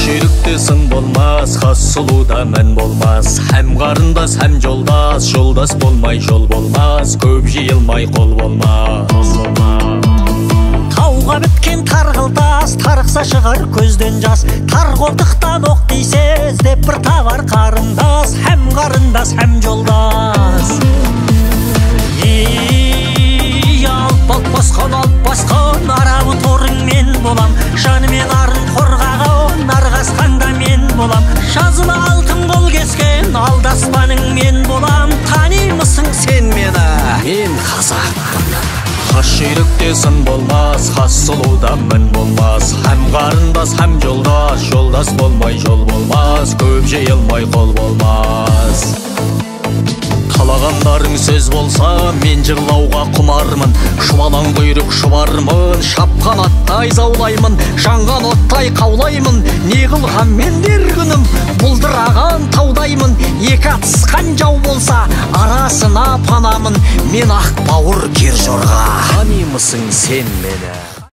Жүйрікте сын болмас, хас сұлуда мін болмас. Һәм қарындас, һәм жолдас, жолдас болмай жол болмас, көп жиылмай қол болмас. Тауға біткен тарғыл тас, тарықса шығар көзден жас. Тар қолтықтан оқ тисе, іздеп бір табар қарындас. Һәм қарындас, һәм жолдас. Ей, алп басқан, алп басқан, арабы торың мен болам. Жанымен арын қорғаған, нарғасқанда мен болам. Жазыла алтын қол кескен, алдаспаның мен болам. Танимысың сен мені? Мен қазақпын. Хас жүйрікте сын болмас, хас сұлуда мін болмас. Һәм қарындас, һәм жолдас, жолдас болмай жол болмас, көп жиылмай қол болмас. Қалағандарың сөз болса, мен жырлауға құмармын. Шұбалаң құйрық шұбармын, шапқан аттай заулаймын, жанған оттай қаулаймын. Не қылған мен дер күнім, бұлдыраған таудаймын. Екі атысқан жау болса, арасына панамын. Мен ақ бауыр кер жорға. Танимысың сен мені?